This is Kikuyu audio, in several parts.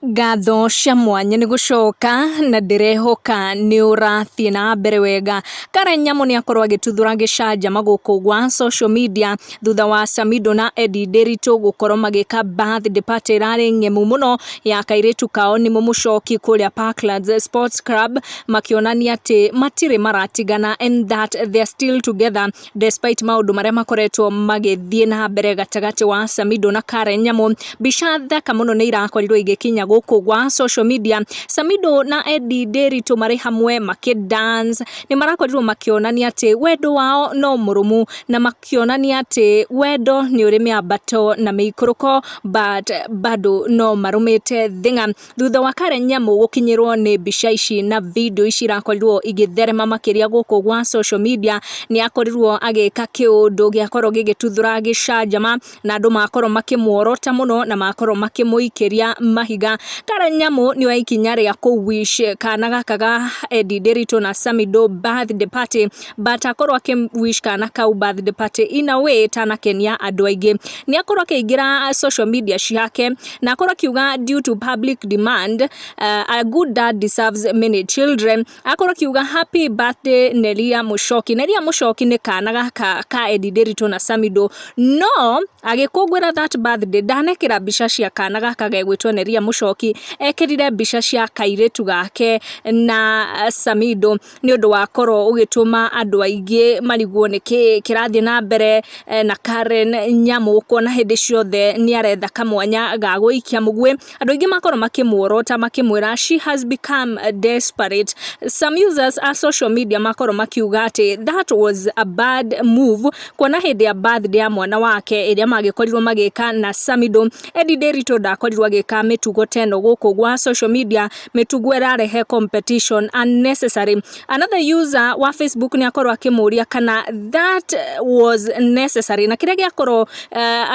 Ngatho cia mwanya nĩ gũcoka na ndĩrehoka nĩ ũrathiĩ na mbere wega. Karen Nyamu nĩ akorwo agĩtuthũra gĩcanjama gũkũ gwa social media thutha wa Samido na Eddie Nderitu gũkorwo magĩka birthday party ĩrarĩ ng'emu mũno ya kairĩtu kao nĩmo Mũchoki kũrĩa Parklands Sports Club, makĩonania atĩ matirĩ maratigana and that they are still together despite maũndũ marĩa makoretwo magĩthiĩ na mbere gatagatĩ wa Samido na Karen Nyamu. Mbica thaka mũno nĩ irakorirwo igĩkinya gũkũ gwa social media, Samido na Eddie Nderitu marĩ hamwe makĩ dance, nĩ marakorirwo makĩonania atĩ wendo wao no mũrũmu na makĩonania atĩ wendo nĩ ũrĩ mĩambato na mĩikũrũko, but bado no marũmĩte thing'a. Thutha wa Karen Nyamu gũkinyĩrwo nĩ mbica ici na video ici irakorirwo igĩtherema makĩria gũkũ gwa social media, nĩ akorirwo agĩka kĩũndũ gĩakorwo gĩgĩtuthũra gĩcanjama na andũ makorwo makĩmuorota mũno na makorwo makĩmũikĩria mahiga. Karen Nyamu nĩ oya ikinya rĩa kũ wish kana gaka ga Eddie Nderitu na Samido birthday party, but akorwo akĩ wish kana kau birthday party in a way ĩtanakenia andũ aingĩ. Nĩ akorwo akĩingĩra social media ciake na akorwo akiuga, "Due to public demand, a good dad deserves many children." Akorwo akiuga, "Happy birthday, Nelia Muchoki." Nelia Muchoki nĩ kana gaka ka Eddie Nderitu na Samido, no agĩkũngũĩra that birthday ndanekĩra mbica cia kana gaka gegwĩtwo Nelia Muchoki, ekĩrire mbica cia kairĩtu gake na Samido, nĩ ũndũ wakorwo ũgĩtũma andũ aingĩ marigwo nĩkĩ kĩrathiĩ na mbere na Karen Nyamu, kuona hĩndĩ ciothe nĩ aretha kamwanya ga gũikia mũguĩ. Andũ aingĩ makorwo makĩmuorota makĩmwĩra she has become desperate. Some users a social media makorwo makiuga atĩ that was a bad move, kuona hĩndĩ ya birthday ya mwana wake ĩrĩa magĩkorirwo magĩka na Samido, Eddie Nderitu ndakorirwo agĩka mĩtugo ta ĩno gũkũ gwa social media, mĩtugo ĩrarehe competition unnecessary. Another user wa Facebook nĩ akorwo akĩmũria kana that was necessary, na kĩrĩa gĩakorwo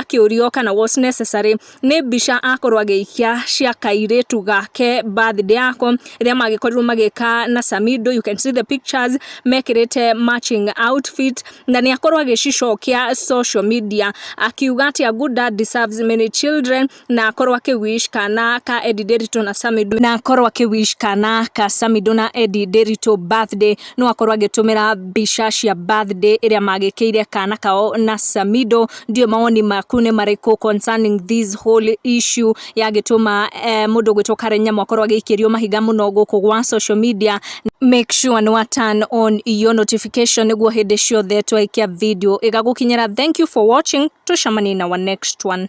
akĩũrio kana was necessary nĩ mbica akorwo agĩikia cia kairĩtu gake birthday yako ĩrĩa magĩkorirwo magĩka na Samido. You can see the pictures mekĩrĩte matching outfit, na nĩ akorwo agĩcicokia social media akiuga atĩ a good dad deserves many children, na akorwo akĩwish kana ka Eddie Nderitu na Samido, na akorwo akĩwish kana ka Samido na Eddie Nderitu birthday, no akorwo agĩtũmĩra mbica cia birthday ĩrĩa magĩkĩire kana kao na Samido. Ndio mawoni maku nĩ marĩkũ concerning this whole issue yagĩtũma mũndũ gwĩtwo Karen Nyamu akorwo agĩikĩrio mahiga mũno gũkũ gwa social media? Make sure nĩ wa turn on your notification nĩguo hĩndĩ ciothe twaikia video ĩgagũkinyĩra. Thank you for watching, tucemanie na our next one.